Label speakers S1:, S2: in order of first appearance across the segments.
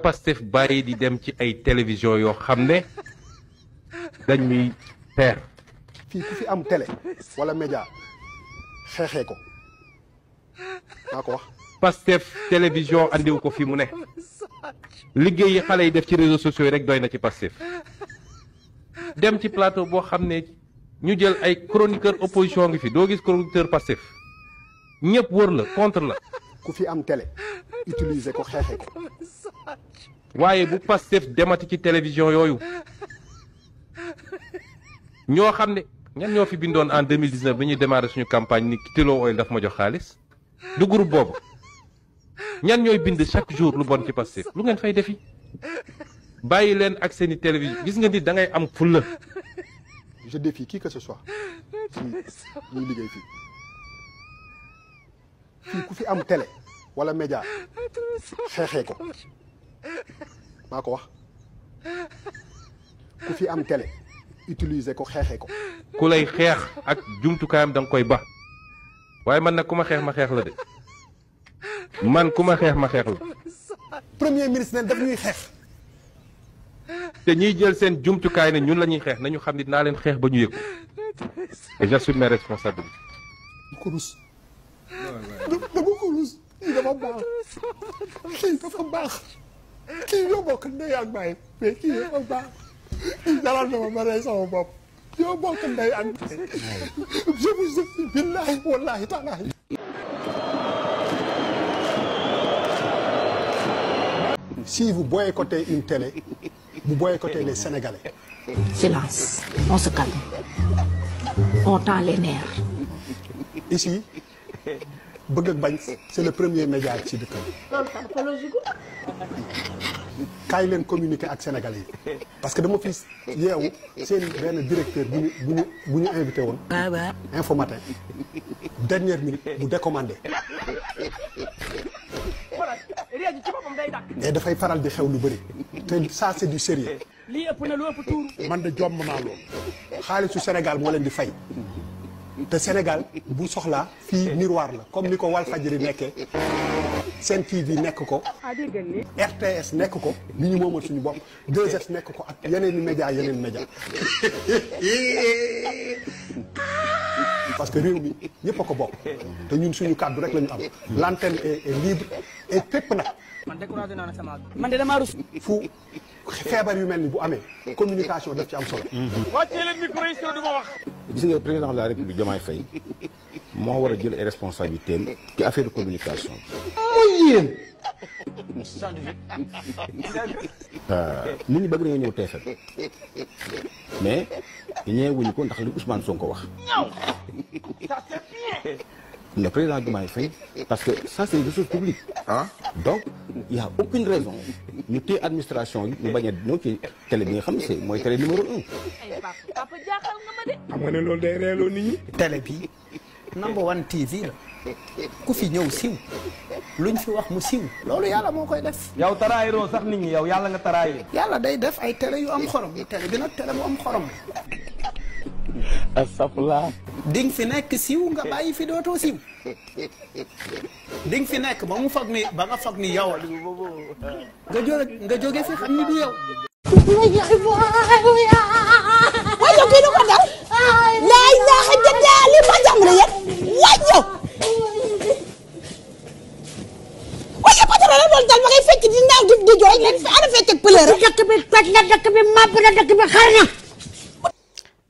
S1: Pastef bàyyi di dem ci ay télévision yoo xam ne dañ ñuy teer.
S2: fii ku fi am télé wala média xeexee ko maa ko wax.
S1: Pastef télévision andiw ko fi mu ne liggéey yi xale yi def ci réseaux sociaux yi rek doy na ci Pastef dem ci plateau boo xam ne ñu jël ay chroniqueur opposition ngi fi doo gis chroniqueur Pastef ñëpp wër la contre la.
S2: ku fi am télé utiliser ko xeexee ko.
S1: waaye bu Pastef demati ci télévision yooyu ñoo xam ne ñan ñoo fi bindoon en 2019 bi ñuy démarrer suñu campagne ni Tullow Oil daf ma jox xaalis du groupe boobu ñan ñooy bind chaque jour lu bon ci Pastef lu ngeen fay defi bàyyi leen ak seeni télévision gis nga nit da ngay am fulla.
S2: je défie qui que ce soit ñuy liggéey fii ku fi am télé wala média xeexee ko maa ko wax. ku fi am télé utiliser ko xeexee ko.
S1: ku lay xeex ak jumtukaayam da nga koy ba waaye man nag ku ma xeex ma xeex la de man ku ma xeex ma xeex la.
S2: premier ministre ne daf ñuy xeex.
S1: te ñiy jël seen jumtukaay ne ñun la ñuy xeex nañu xam ni naa leen xeex ba ñu yëg ko et j'assume mes responsabilités.
S2: ko rus. dama ko rus. kii dafa baax kii dafa baax kii ñoo bokk ndey ak baay mais kii dafa baax kii dalal na ma rey sama bopp ñoo bokk ndey ak baay je vous jure billahi wallahi taalahi. Si vous boycottez une télé, vous boycottez les Sénégalais.
S3: Silence, on se calme. On tend les nerfs.
S2: Ici, bëgg ak bañ c'est le premier média ci dëkk bi. kaay leen communiquer ak Sénégalais yi parce que dama fi yeewu seen benn directeur bu ñu invité woon. Info Matin dernière minute bu décommandé. et dafay faral di xew lu bëri te ça c'est du sérieux.
S4: lii ëpp na lu ëpp tuuru.
S2: man de jomm naa loolu xaalisu Sénégal moo leen di fay te Sénégal bu soxlaa fii miroir la comme ni ko Walfadjri nekkee Sen TV nekk ko RTS nekk ko ni ñu moomal suñu bopp 2S nekk ko ak yeneen i média parce que réew mi ñëpp a ko bokk te ñun suñu kàddu rek la ñu am l'antenne est libre et fépp nag.
S4: man découragé naa ne sama man de damaa rus.
S2: fu feebar yu mel ni bu amee communication daf ci am solo.
S4: wàccee leen micro yi du ma wax.
S5: gis nga président de la République Diomaye Faye moo war a jël ay responsabilités ci affaire de communication.
S4: muy yéen.
S5: nit ñi bëgg nañoo ñëw TFM mais ñeewuñu ko ndax li Ousmane Sonko wax.
S4: ça c'est bien.
S5: Le président Diomaye Faye parce que ça c'est des ressources publiques ah donc il y a aucune raison ñu téye administration yi ñu bañ a ñëw ci télé bi nga xam ne c'est mooy télé numéro 1.
S3: Papa jaaxal nga ma de.
S4: xam nga ne loolu day reeloo nit ñi.
S6: télé bi number one TV la ku fi ñëw siw luñ fi wax mu siw loolu yàlla moo koy def.
S4: yow taraayiroo sax nit ñi yow yàlla nga taraayir.
S6: yàlla day def ay télé yu am xorom télé bi nag télé bu am xorom.
S4: astafurlah.
S6: di nga fi nekk siw nga bàyyi fi dootoo siw di nga fi nekk ba mu foog ni ba nga foog ni yow nga jóge fi xam ni du yow.
S7: waaye yow kii du ko dal. laa ilaaha illallaah li ma jàmm la yéen waaye yow. waaye patron la doon dal ma ngay fekk di naaw di jooy leen fi ana fekk ak pëleur. dëkk bi toj na dëkk bi màbb na dëkk bi xar na.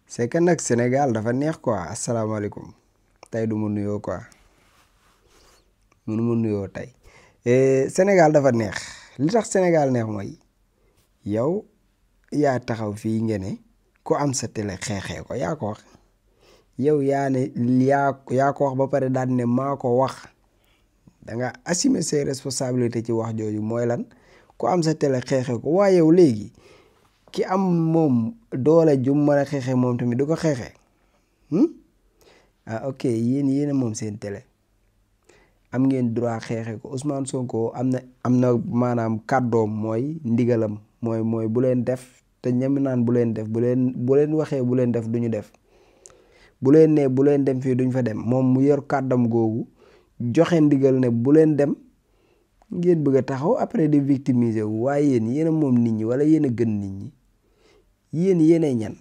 S8: c'est que nag Sénégal dafa neex quoi asalaamaaleykum tey du ma nuyoo quoi mënu ma nuyoo tey Sénégal dafa neex li tax Sénégal neex mooy yow yaa taxaw fii nga ne ku am sa télé xeexee ko yaa ko wax yow yaa ko wax ba pare daal ne maa ko wax da nga assumer ses responsabilités ci wax jooju mooy lan ku am sa télé xeexee ko waaye yow léegi ki am moom doole jum mën a xeexee moom tamit du ko xeexee ah ok yéen moom seen télé am ngeen droit xeexee ko Ousmane Sonko am na maanaam kàddoom mooy ndigalam mooy bu leen def te ñami naan bu leen def bu leen waxee bu leen def duñu def bu leen ne bu leen dem fii duñ fa dem moom mu yor kàddam googu joxe ndigal ne bu leen dem ngeen bëgg a taxaw après di victimiser wu waaye yéen a moom nit ñi wala yéen a gën nit ñi yéen a ñan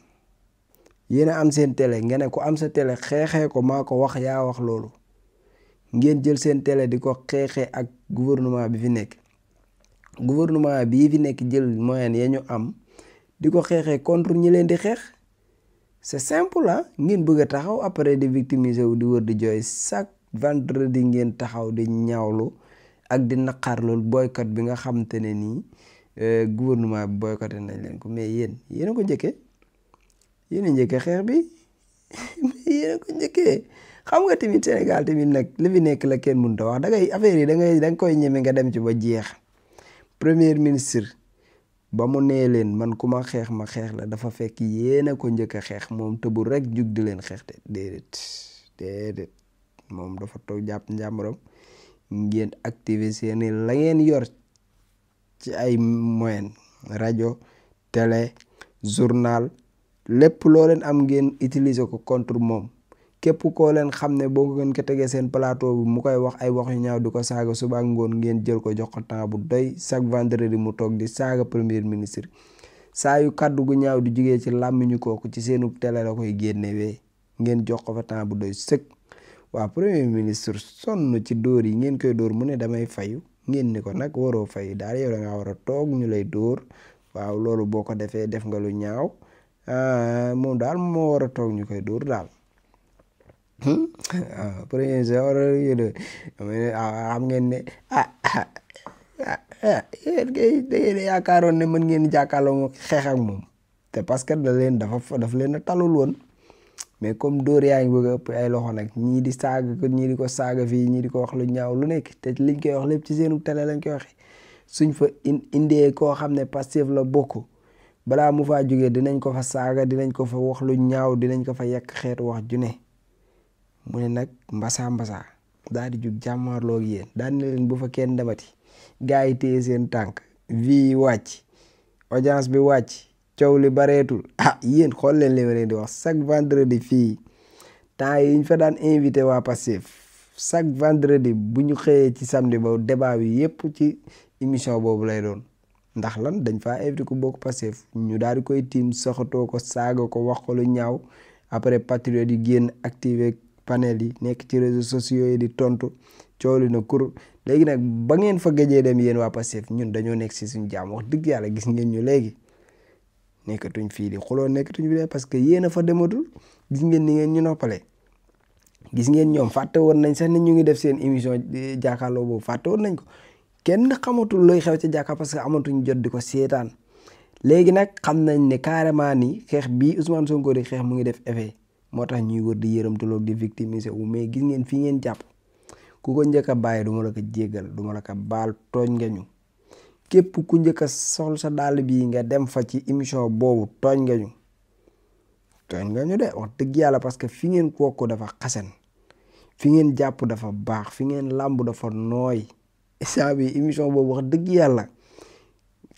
S8: yéen a am seen télé nga ne ko am sa télé xeexee ko maa ko wax yaa wax loolu ngeen jël seen télé di ko xeexee ak gouvernement bi fi nekk gouvernement bii fi nekk jël moyen ya ñu am di ko xeexee contre ñi leen di xeex c'est simple ah ngeen bëgg a taxaw après di victimiser wu di wër di jooy chaque vendredi ngeen taxaw di ñaawlu ak di naqar loolu boycott bi nga xamante ne nii gouvernement bi boycotté nañ leen ko mais yéen a ko njëkkee yéen a njëkkee xeex bi mais yéen a ko njëkkee xam nga tamit Sénégal tamit nag li fi nekk la kenn mënut a wax dangay affaire yi da nga koy ñeme nga dem ci ba jeex premier ministre ba mu nee leen man ku ma xeex la dafa fekk yéen a ko njëkk a xeex moom tëbul rek jug di leen xeex te déedéet moom dafa toog jàpp njàmbaram ngeen activer seeni la ngeen yor ci ay moyen rajo télé journal lépp loo leen am ngeen utiliser ko contre moom képp koo leen xam ne boo ngeen ko tegee seen plateau bi mu koy wax ay wax yu ñaaw di ko saaga suba ak ngoon ngeen jël ko jox ko temps bu doy chaque vendredi mu toog di saaga premier ministre saa yu kàddu gu ñaaw di jugee ci làmmiñu kooku ci seenu télé la koy génnewee ngeen jox ko fa temps bu doy sëkk waaw premier ministre sonn ci dóor yi ngeen koy dóor mu ne damay fayu ngeen ni ko nag waroo fayu daal yow da ngaa war a toog ñu lay dóor waaw loolu boo ko defee def nga lu ñaaw moom daal moo war a toog ñu koy dóor daal premier ministre xam ngeen ne yéen kay da ngeen yaakaaroon ne mën ngeen jàkkaarloo xeex ak moom te parce que daf leen a talul woon mais comme dóor yaa ngi bëgg a ëpp ay loxo nag ñii di saaga ko ñii di ko saaga fii ñii di ko wax lu ñaaw lu nekk te liñ koy wax lépp ci seenu télé lañ koy waxee suñ fa indee koo xam ne Pastef la bokk balaa mu faa jógee dinañ ko fa saaga dinañ ko fa wax lu ñaaw dinañ ko fa yekk xeetu wax ju ne mu ne nag mbasa daal di jug jàmmaarloo ak yéen daal ne leen bu fa kenn demati gars yi téye seen tànk vie yi wàcc audience bi wàcc coow li bareetul yéen xool leen li ma leen di wax chaque vendredi fii temps yi ñu fa daan invité waa Pastef chaque vendredi bu ñu xëyee ci samedi ba débat bi yépp ci émission boobu lay doon ndax lan dañ faa invité ku bokk Pastef ñu daal di koy tiim soxatoo ko saaga ko wax ko lu ñaaw après patriote yi génn activé panel yi nekk ci réseaux sociaux yi di tontu coow li na kur léegi nag ba ngeen fa gëjee dem yéen waa Pastef ñun dañoo nekk si suñu jaam wax dëgg yàlla gis ngeen ñu léegi nekkatuñ fii di xuloo nekkatuñ fii parce que yéen a fa dematul gis ngeen ni ngeen ñu noppale gis ngeen ñoom fàtte woon nañ sax ne ñu ngi def seen émission jàkkaarloo boobu fàtte woon nañ ko kenn xamatul looy xew ci jàkkaar parce que amatuñ jot di ko seetaan léegi nag xam nañ ne carrément ni xeex bii Ousmane Sonko di xeex mu ngi def effet moo tax ñuy wër di yërëmtaloog di victimiser wu mais gis ngeen fii ngeen jàpp ku ko njëkk a bàyyi du ma la ko jéggal du ma la ko baal tooñ nga ñu képp ku njëkk a sol sa dàll bii nga dem fa ci émission boobu tooñ nga ñu de wax dëgg yàlla parce que fi ngeen kooku dafa xasan fi ngeen jàpp dafa baax fi ngeen làmb dafa nooy saa bi émission boobu wax dëgg yàlla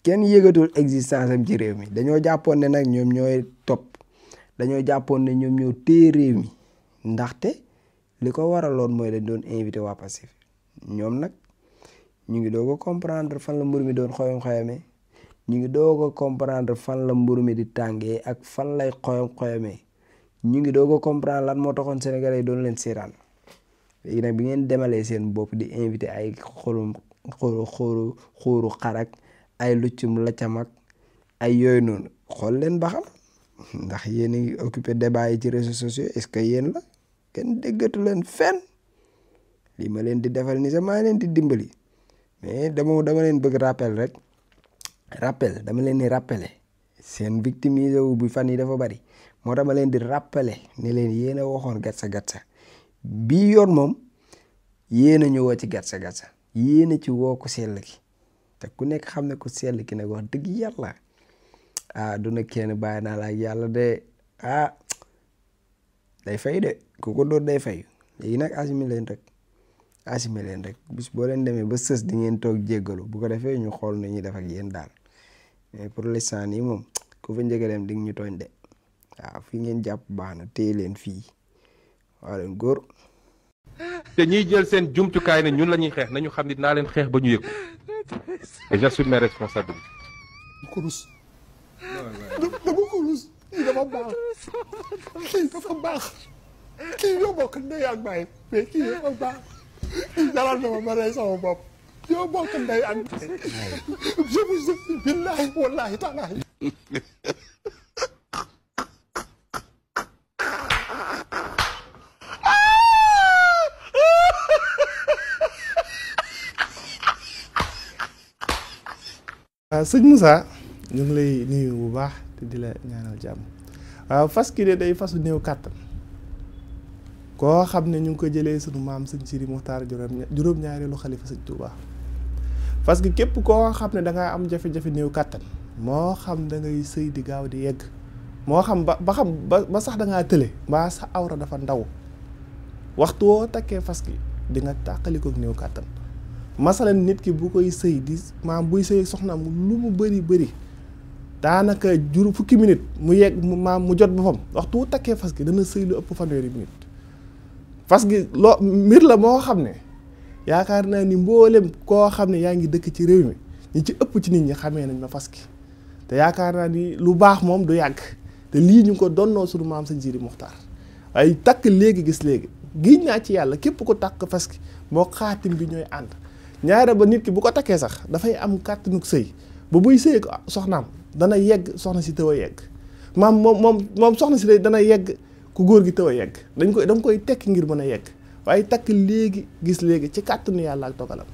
S8: kenn yëgatul existence am ci réew mi dañoo jàppoon ne nag ñoom ñooy topp dañoo jàppoon ne ñoom ñoo téye réew mi ndaxte li ko waraloon mooy dañ doon invité waa Pastef ñoom nag ñu ngi doog a comprendre fan la mburu mi doon xoyam-xoyamee ñu ngi doog a comprendre fan la mburu mi di tàngee ak fan lay xoyam-xoyamee ñu ngi doog a comprendre lan moo taxoon Sénégalais yi doon leen seetaan léegi nag bi ngeen demalee seen bopp di invité ay xóoru xarak ay luccum laccam ak ay yooyu noonu xool leen ba xam ndax yéen a ngi occupé débat yi ci réseaux sociaux est-ce que yéen la kenn déggatu leen fenn lii ma leen di defal ni sama leen di dimbali mais dama leen bëgg rappel dama leen di rappeler seen victimisé wu bu fan yi dafa bari moo dama leen di rappeler ne leen yéen a waxoon gatsa bii yoon moom yéen a ñëwoo ci gatsa yéen a ci woo ko sell ki te ku nekk xam ne ko sell ki nag wax dëgg yàlla du na kenn bàyyi naa la ak yàlla de day fay de ku ko doon day fay léegi nag assumé leen rek bis boo leen demee ba sës di ngeen toog jéggalu bu ko defee ñu xool na ñuy def ak yéen daal mais pour l'instant nii moom ku fa njëkk a dem di ñu tooñ de waaw fi ngeen jàpp baax na téye leen fii waa leen góor
S1: te ñiy jël seen jumtukaay ne ñun la ñuy xeex nañu xam ni dinaa leen xeex ba ñu yëg et j'assume mes responsabilités.
S2: ko rus dama ko rus kii dafa baax kii dafa baax kii ñoo bokk ndey ak baay mais kii dafa baax kii jaral na ma rey sama bopp ñoo bokk ndey ak baay je vous jure billahi wallahi taalahi.
S9: waaw sëñ Moussa ñu ngi lay nuyu bu baax te di la ñaanal jàmm waaw fas ki de day fasu néew kàttan koo xam ne ñu ngi ko jëlee sunu maam sëñ Sidi Muxtaar juróom-ñaareelu xalifa sëñ Touba fas gi képp koo xam ne da ngaa am jafe-jafe néew kàttan moo xam da ngay sëy di gaaw di yegg moo xam ba sax da ngaa tële mbaa sa awra dafa ndaw waxtu woo takkee fas gi di nga tàqalikook néew kàttan masalan nit ki bu koy sëy di maam buy sëy soxnaam lu mu bëri daanaka fukki minute mu yegg maam mu jot boppam waxtu wu takkee fas gi dana sëy lu ëpp fanweeri minute fas gi loo mbir la moo xam ne yaakaar naa ni mboolem koo xam ne yaa ngi dëkk ci réew mi ñi ci ëpp ci nit ñi xamee nañ ma fas gi te yaakaar naa ni lu baax moom du yàgg te lii ñu ngi ko donnoo suñu maam sëñ Sidi Muxtaar waaye takk léegi gis léegi giñ naa ci yàlla képp ko takk fas gi moo xaatim bi ñooy ànd ñaare ba nit ki bu ko takkee sax dafay am kàttanug sëy ba buy sëy ko soxnaam dana yegg soxna si tëw a yegg maam moom soxna si dana yegg ku góor gi tëw a yegg danga koy tekki ngir mën a yegg waaye takk léegi gis léegi ci kàttanu yàlla ak dogalam